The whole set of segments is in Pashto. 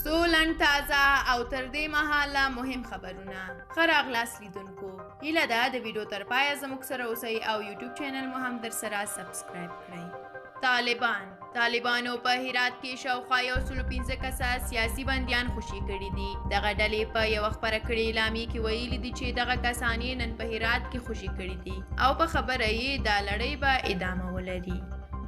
څو لنډ تازه او تر دې مهاله مهم خبرونه. ښه راغلاست لیدونکو، هیله ده د ویډیو تر پایه زموږ سره اوسئ او یوټیوب چینل مو هم درسره سبسکرایب کړئ. طالبان طالبانو په هرات کې شاوخوا 105 کسه سیاسي بندیان خوشي کړي دي. دغه ډلې په یوه خپره کړې اعلامیه کې ویلي دي چې دغه کسان یې نن په هرات کې خوشي کړي دي او په خبره یې دا لړۍ به ادامه ولري.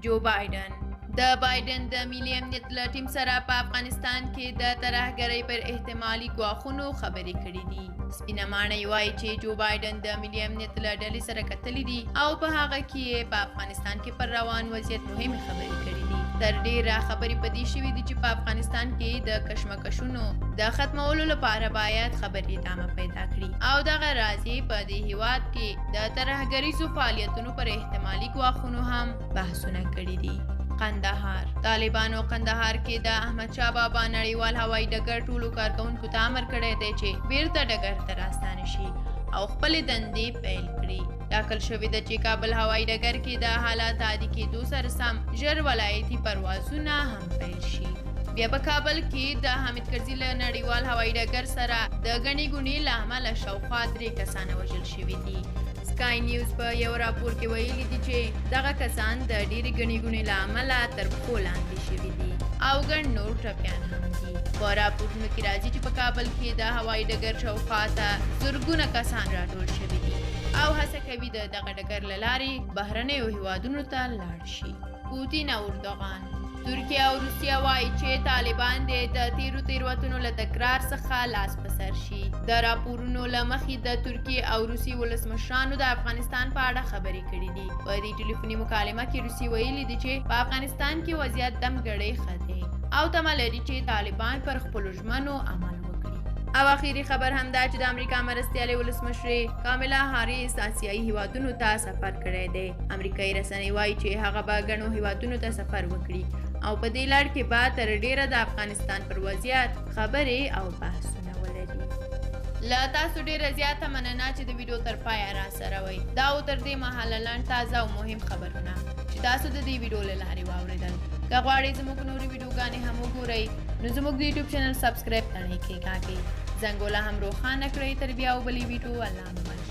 جو بایډن د بایډن د ملي امنیت له ټیم سره په افغانستان کې د ترهګرۍ پر احتمالي ګواښونو خبرې کړې دي. سپینه ماڼۍ وایي چې جو بایډن د ملي امنیت له ډلې سره کتلي دي او په هغه کې یې په افغانستان کې پر روان وضعیت مهمې خبرې کړې دي. تر ډېره خبرې په دې شوې دي چې په افغانستان کې د کشمکشونو د ختمولو لپاره باید خبرې ادامه پیدا کړي او دغه راز یې په دې هیواد کې د ترهګریزو فعالیتونو پر احتمالي ګواښونو هم بحثونه کړي دي. قندهار طالبانو قندهار کې د احمدشاه بابا نړیوال هوایي ډګر ټولو کارکوونکو ته امر کړی دی چې بیرته ډګر ته راستانه شي او خپلې دندې پیل کړي. ټاکل شوې ده چې کابل هوایي ډګر کې د حالات عادي کېدو سره سم ژر ولایتي پروازونه هم پیل شي. بیا په کابل کې د حامد کرزي له نړیوال هوایي ډګر سره د ګڼې ګوڼې له امله شاوخوا 3 کسان وژل شوي دي. سکای نیوز په یو راپور کې ویلي دي چې دغه کسان د ډېرې ګڼې ګوڼې له امله تر پښو لاندې شوي دي او ګڼ نور ټپیان هم دي. په راپورونو کې راځي چې په کابل کې د هوایي ډګر شاوخوا ته زرګونه کسان راټول شوي دي او هڅه کوي د دغه ډګر له لارې بهرنیو هیوادونو ته لاړ شي. پوتین او اردوغان ترکیه او روسیه وایي چې طالبان دې د تیرو تیروتنو له تکرار څخه لاس په سر شي. د راپورونو له مخې د ترکیې او روسیې ولسمشرانو د افغانستان په اړه خبرې کړې دي. په دې ټلیفوني مکالمه کې روسیې ویلي دي چې په افغانستان کې وضعیت دمګړۍ ښه دی او تمه لري چې طالبان پر خپلو ژمنو عمل وکړي. او اخیری خبر هم دا چې د امریکا مرستیالې ولسمشرې کاملا هاریس آسیایي هیوادونو ته سفر کړی دی. امریکایي رسنۍ وایي چې هغه به ګڼو هیوادونو ته سفر وکړي او په دې لړ کې به تر ډېره د افغانستان پر وضعیت خبرې او بحثونه ولري. له تاسو ډېره زیاته مننه چې د ویډیو تر پایه را سره وئ. دا و تر دې مهاله لنډ، تازه او مهم خبرونه چې تاسو د دې ویډیو له لارې واورېدل. که غواړئ زموږ نورې ویډیوګانې هم وګورئ نو زموږ د یوټیوب چینل سبسکرایب تڼۍ کېکاږئ، زنګوله هم روښانه کړئ. تر بیا وبلې ویډیو، الله مو مل.